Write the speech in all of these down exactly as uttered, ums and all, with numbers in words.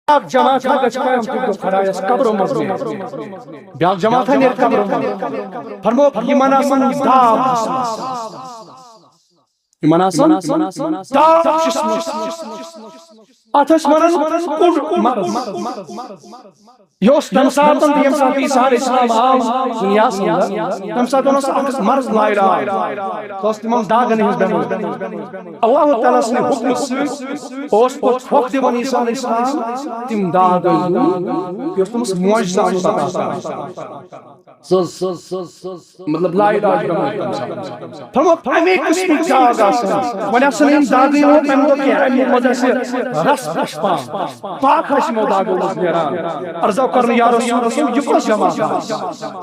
اکھ جماعت ہا گژھِ قیامتُک دۄہ خۄدایس قبرو منٛز نیرِ۔ بیاکھ جماعت ہا نیرِ قبرو منٛز۔ فرمووُکھ، یِمن آسن داغ جسمس۔ یِمن آسن داغ جسمس۔ اتھ ٲسۍ ونان کُڑ مرض۔ یہِ اوس تمہِ ساتہٕ، ییٚمہِ ساتہٕ عیسیٰ علیہ السلام آو دُنیاہس اندر، تمہِ ساتہٕ اوس اکھ مرض لاعلاج۔ سۄ ٲس تِمن داغن ہٕنٛز بٮ۪مٲرۍ۔ اللہ تعالیٰ سٕنٛدِ حُکمہٕ سۭتۍ اوس پتہٕ پھۄکھ دِوان عیسیٰ علیہ السلام، تِم داغ ٲسۍ دوٗر۔ یہِ اوس تٔمِس معجزہ اوس عطا کران۔ سۄ ٲس مطلب لاعلاج بٮ۪مٲرۍ تمہِ ساتہٕ۔ فرمووُکھ، اَمے قٕسمٕکۍ داغ آسن۔ وۄنۍ آسن یِم داغٕے یوت، اَمہِ دۄہ کینٛہہ، اَمہِ منٛز آسہِ رس پشپان۔ پاک آسہِ یِمو داغو منٛز نیران۔ عرضو کرنہٕ، یا رسول اللہ، یہِ کۄس جماعت آسہِ؟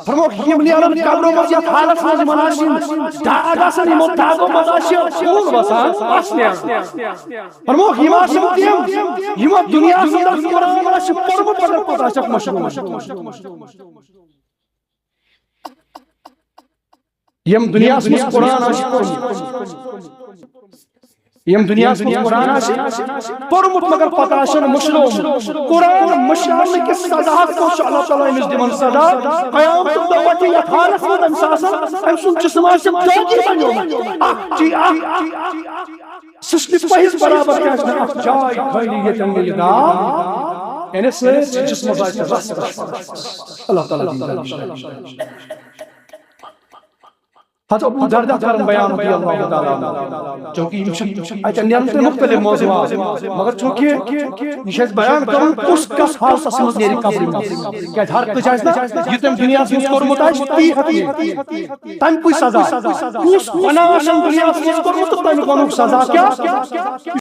فرمووُکھ، یِم نیرن قبرو منٛز یتھ حالس منٛز، یِمن آسہِ یِم داغ آسان، یِمو داغو منٛز آسہِ خوٗن وسان، پس نیران۔ فرمووُکھ، یِم آسن تِم، یِمو دُنیاہس اندر قرآن آسہِ پوٚرمُت، مگر پتہٕ آسٮ۪کھ مشروٗع۔ یِم دُنیاہس منٛز قرآن آسہِ پوٚرمُت، یِم دُنیاہس منٛز قرآن آسہِ پوٚرمُت مگر پتہٕ آسن مٔشرٲومٕتۍ۔ قرآن مٔشراونہٕ کِس سزاہس منٛز چھُ اللہ تعالیٰ أمِس دِوان سزا۔ قیامتُک دۄہ وۄتھِ یتھ حالس منٛز أمِس آسن، أمۍ سُنٛد جسم آسہِ دٲغی بنیومُت۔ اکھ چی اکھ سٕژنہِ پٔہِس برابر کیٛازِ نہٕ اکھ جاے خٲلی ییٚتٮ۪ن نہٕ یہِ داغ، یعنی سٲرسٕے جسمس آسہِ رس رس۔ اللہ تعالیٰ دِیِن۔ حضرت ابو دردہ کرن بیان رضی اللہ تعالیٰ عنہ۔ چونکہ یِم چھِ، اتہِ نیرن تۄہہِ مختلف موضوعات، مگر چونکہ یہِ چھُ اَسہِ بیان کرُن کُس کس حالتس منٛز نیرِ قبرِ منٛز۔ کیازِ ہر کٲنٛسہِ آسہِ نہ یہِ تٔمۍ دُنیاہس منٛز کوٚرمُت آسہِ، تی ہیٚکہِ نیٖرِتھ۔ تَمہِ کُے سزا۔ کُس گۄناہ آسن دُنیاہس منٛز کوٚرمُت تہٕ تَمیُک وَنُکھ سزا کیٛاہ؟